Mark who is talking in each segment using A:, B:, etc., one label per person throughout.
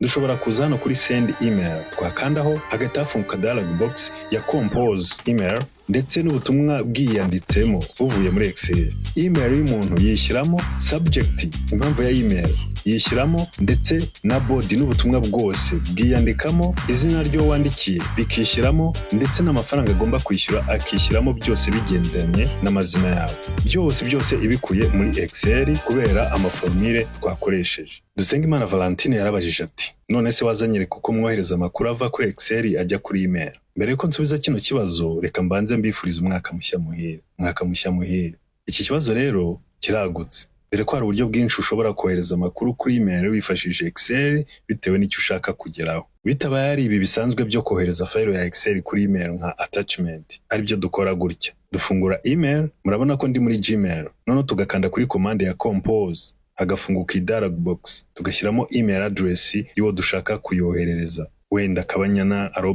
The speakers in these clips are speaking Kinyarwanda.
A: Dushobora kuza hano kuri send email, twakandaho hagahita hafunguka dialog box ya compose email, ndetse n'ubutumwa bwiyanditsemo buvuye muri Excel. Email y'umuntu yishyiramo, subject, impamvu ya email yishyiramo, ndetse na body n'ubutumwa bwose bwiyandikamo, izina ry'uwo wandikiye rikishyiramo, ndetse n'amafaranga agomba kwishyura akishyiramo, byose bigendanye n'amazina yabo. Byose byose ibikuye muri Excel kubera amaformule twakoresheje. Dusengimana Valentine yarabajije ati: "None se wazanyereka uko mwohereza amakuru ava kuri Excel ajya kuri email?" Mbere yuko nsubiza kino kibazo, reka mbanze mbifuriza umwaka mushya muhire, umwaka mushya muhire. Iki kibazo rero kiragutse, dore ko hari uburyo bwinshi ushobora kohereza amakuru kuri email wifashishije Excel, bitewe n'icyo ushaka kugeraho. Bitabaye ari ibi bisanzwe byo kohereza file ya Excel kuri email nka attachment, aribyo dukora gutya: dufungura email, murabona ko ndi muri Gmail, noneho tugakanda kuri commande ya compose, hagafunguka iyi dialog box, tugashyiramo email address y'uwo dushaka kuyoherereza, wenda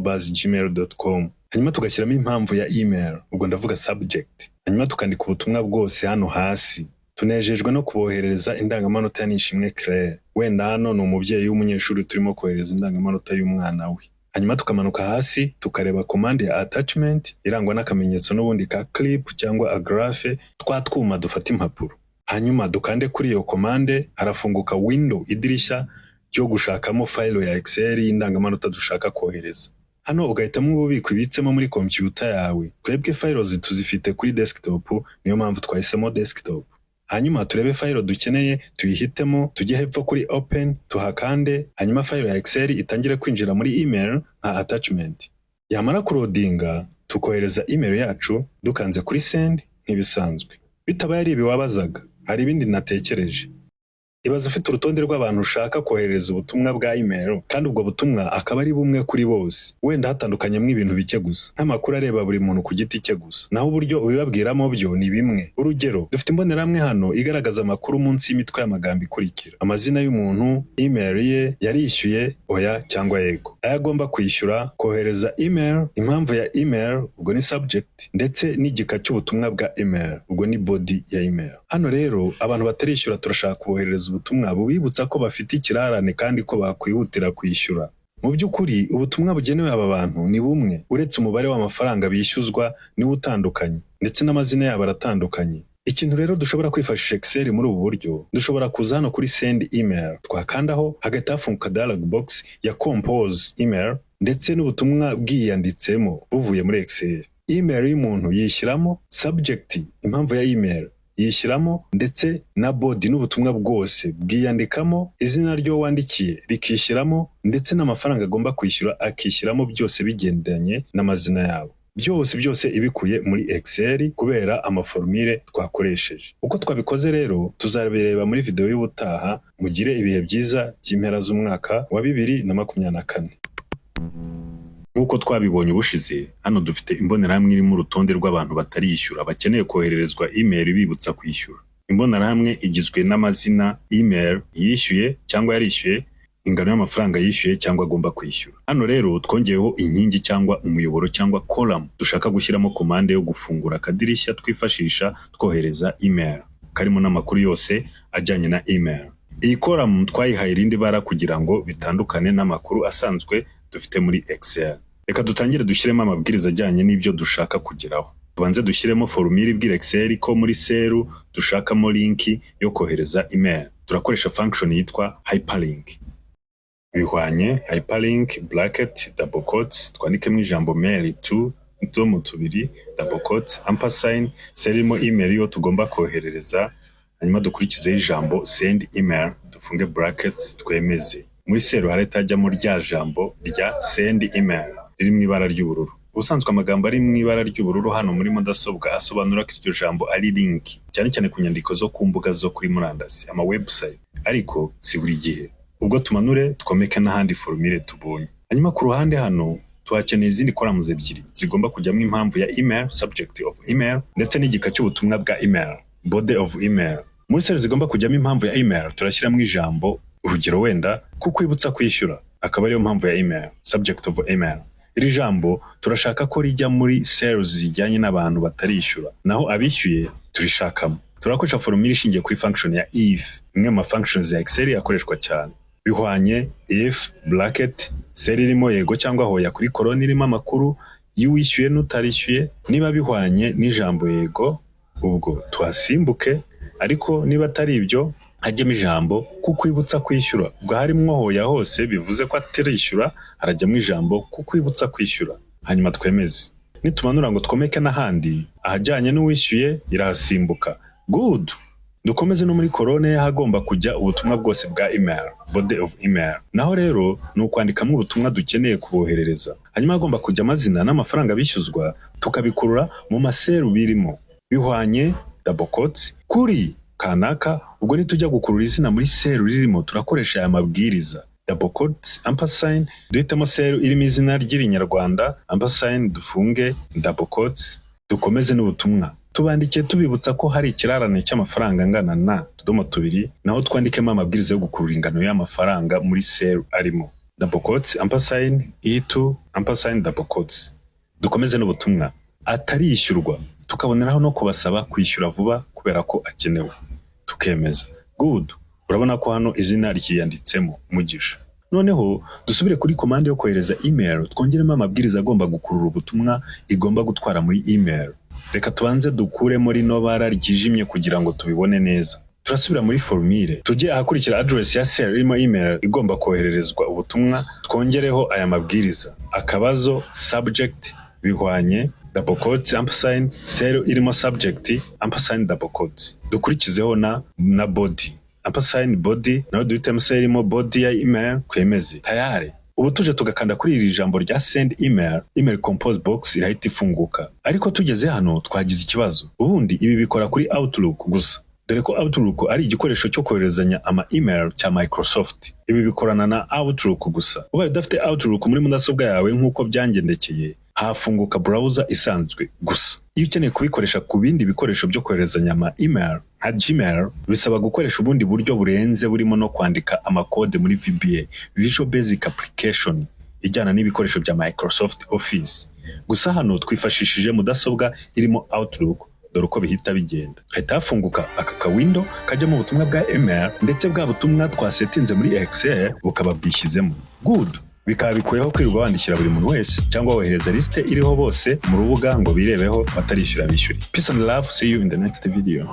A: kabanyana@gmail.com, hanyuma tugashyiramo impamvu ya email, ubwo ndavuga subject, hanyuma tukandika ubutumwa bwose hano hasi: "Tunejejwe no kuboherereza indangamanota ya Nishimwe Claire." Wenda hano ni umubyeyi w'umunyeshuri turimo kohereza indangamanota y'umwana we. Hanyuma tukamanuka hasi, tukareba commande ya attachment irangwa n'akamenyetso n'ubundi ka clip cyangwa agrafe, twa twuma dufata impapuro. Hanyuma dukande kuri iyo commande, harafunguka window, idirishya ryo gushakamo file ya Excel y'indangamanota dushaka kohereza. Hano ugahitamo ububiko ibitsemo muri computer yawe. Twebwe files tuzifite kuri desktop, niyo mpamvu twahisemo desktop. Hanyuma turebe file dukeneye, tuyihitemo, tujye hepfo kuri open, tuhakande, hanyuma file ya Excel itangire kwinjira muri email nka attachment. Yamara kuloadinga, tukohereza email yacu dukanze kuri send nk'ibisanzwe. Bitabaye ari ibi wabazaga, hari ibindi natekereje. Ibaze ufite urutonde rw'abantu ushaka koherereza ubutumwa bwa email, kandi ubwo butumwa akaba ari bumwe kuri bose, wenda hatandukanyemo ibintu bike gusa, nk'amakuru areba buri muntu ku giti cye gusa, naho uburyo ubibabwiramo byo ni bimwe. Urugero, dufite imbonerahamwe hano igaragaza amakuru munsi y'imitwe y'amagambo ikurikira: amazina y'umuntu, email ye, yarishyuye, oya cyangwa yego, ayo agomba kwishyura, kohereza email, impamvu ya email, ubwo ni subject, ndetse n'igika cy'ubutumwa bwa email, ubwo ni body ya email. Hano rero abantu batarishyura turashaka kuboherereza ubutumwa bubibutsa ko bafite ikirarane kandi ko bakwihutira kwishyura. Mu by'ukuri ubutumwa bugenewe aba bantu ni bumwe, uretse umubare w'amafaranga bishyuzwa niwo utandukanye, ndetse n'amazina yabo aratandukanye. Ikintu rero dushobora kwifashisha Excel muri ubu buryo, dushobora kuza hano kuri send email, twakandaho hagahita hafunguka dialog box ya compose email, ndetse n'ubutumwa bwiyanditsemo buvuye muri Excel. Email y'umuntu yishyiramo, subject, impamvu ya email yishyiramo, ndetse na body n'ubutumwa bwose bwiyandikamo, izina ry'uwo wandikiye rikishyiramo, ndetse n'amafaranga agomba kwishyura akishyiramo, byose bigendanye n'amazina yabo. Byose byose ibikuye muri Excel kubera amaformule twakoresheje. Uko twabikoze rero tuzabireba muri video y'ubutaha. Mugire ibihe byiza by'impera z'umwaka wa 2024. Nk'uko twabibonye ubushize, hano dufite imbonerahamwe irimo urutonde rw'abantu batarishyura bakeneye kohererezwa email ibibutsa kwishyura. Imbonerahamwe igizwe n'amazina, email, yishyuye cyangwa yarishyuye, ingano y'amafaranga yishyuye cyangwa agomba kwishyura. Hano rero twongeyeho inkingi cyangwa umuyoboro cyangwa column dushaka gushyiramo commande yo gufungura akadirishya twifashisha twohereza email, karimo n'amakuru yose ajyanye na email. Iyi column twayihaye irindi bara kugira ngo bitandukane n'amakuru asanzwe dufite muri Excel. Reka dutangire dushyiremo amabwiriza ajyanye n'ibyo dushaka kugeraho. Tubanze dushyiremo formule ibwira Excel ko muri cell dushakamo link yo kohereza email. Turakoresha function yitwa hyperlink. Bihwanye hyperlink, bracket, double quotes, twandikemo ijambo mail to, utudomo tubiri, double quotes, ampersand, cell irimo email yo tugomba koherereza, hanyuma dukurikizeho ijambo send email, dufunge brackets, twemeze. Muri cell harahita hajyamo rya jambo rya send email riri mu ibara ry'ubururu. Ubusanzwe amagambo ari mu ibara ry'ubururu hano muri mudasobwa asobanura ko iryo jambo ari link, cyane cyane ku nyandiko zo ku mbuga zo kuri murandasi, ama website, ariko si buri gihe. Ubwo tumanure twomeke n'ahandi formule tubonye. Hanyuma ku ruhande hano tuhakeneye izindi columns ebyiri zigomba kujyamo impamvu ya email, subject of email, ndetse n'igika cy'ubutumwa bwa email, body of email. Muri cell zigomba kujyamo impamvu ya email turashyiramo ijambo, urugero wenda kukwibutsa kwishyura, akaba ariyo mpamvu ya email, subject of email. Iri jambo turashaka ko rijya muri cells zijyanye n'abantu batarishyura, naho abishyuye turishakamo. Turakoresha formule ishingiye kuri function ya if, imwe mu ma functions ya Excel akoreshwa cyane. Bihwanye if bracket cell irimo yego cyangwa hoya kuri colonne irimo amakuru y'uwishyuye n'utarishyuye. Niba bihwanye n'ijambo yego, ubwo tuhasimbuke, ariko niba atari ibyo, hajyemo ijambo kukwibutsa kwishyura. Ubwo harimwo hoya hose bivuze ko atarishyura, harajyamo ijambo kukwibutsa kwishyura, hanyuma twemeze. Nitumanura ngo twomeke n'ahandi ahajyanye n'uwishyuye, irahasimbuka. Good. Dukomeze no muri colonne y'ahagomba kujya ubutumwa bwose bwa email, body of email. Naho rero ni ukwandikamo ubutumwa dukeneye kuboherereza, hanyuma hagomba kujya amazina n'amafaranga bishyuzwa, tukabikurura mu ma cell birimo. Bihwanye double quotes kuri kanaka. Ubwo nitujya gukurura izina muri cell ririmo, turakoresha aya mabwiriza: double quotes ampersand, duhitemo cell irimo izina ry'Irinyarwanda, ampersand, dufunge double quotes. Dukomeze n'ubutumwa tubandikiye tubibutsa ko hari ikirarane cy'amafaranga angana na utudomo tubiri. Naho twandikemo amabwiriza yo gukurura ingano y'amafaranga muri cell arimo: double quotes ampersand E2 ampersand double quotes. Dukomeze n'ubutumwa atarishyurwa, tukaboneraho no kubasaba kwishyura vuba kubera ko akenewe, tukemeza. Good. Urabona ko hano izina ryiyanditsemo, Mugisha. Noneho dusubire kuri commande yo kohereza email, twongeremo amabwiriza agomba gukurura ubutumwa igomba gutwara muri email. Reka tubanze dukuremo rino bara ryijimye kugira ngo tubibone neza. Turasubira muri formule, tujye ahakurikira address ya cell irimo email igomba kohererezwa ubutumwa, twongereho aya mabwiriza: akabazo subject bihwanye double quotes ampersand cell irimo subject ampersand double quotes. Dukurikizeho na body ampersand body, nawe duhitemo cell irimo body ya email, twemeze. Tayari. Ubu tuje tugakanda kuri iri jambo rya send email, email compose box irahita ifunguka. Ariko tugeze hano twagize ikibazo. Ubundi ibi bikora kuri Outlook gusa, dore ko Outlook ari igikoresho cyo koherezanya ama email cya Microsoft. Ibi bikorana na Outlook gusa. Ubaye udafite Outlook muri mudasobwa yawe nk'uko byangendekeye, hafunguka browser isanzwe gusa. Iyo ukeneye kubikoresha ku bindi bikoresho byo koherezanya ama email nka Gmail, bisaba gukoresha ubundi buryo burenze burimo no kwandika amakode muri VBA, Visual Basic Application, ijyana n'ibikoresho bya Microsoft Office. Gusa hano twifashishije mudasobwa irimo Outlook. Dore uko bihita bigenda: hahita hafunguka aka ka window kajyamo ubutumwa bwa email, ndetse bwa butumwa twasetinze muri Excel bukaba bwishyizemo. Good. Bikaba bikuyeho kwirirwa wandikira buri muntu wese cyangwa wohereza lisite iriho bose mu rubuga ngo birebeho, batarishyura bishyure. Peace and love, see you in the next video.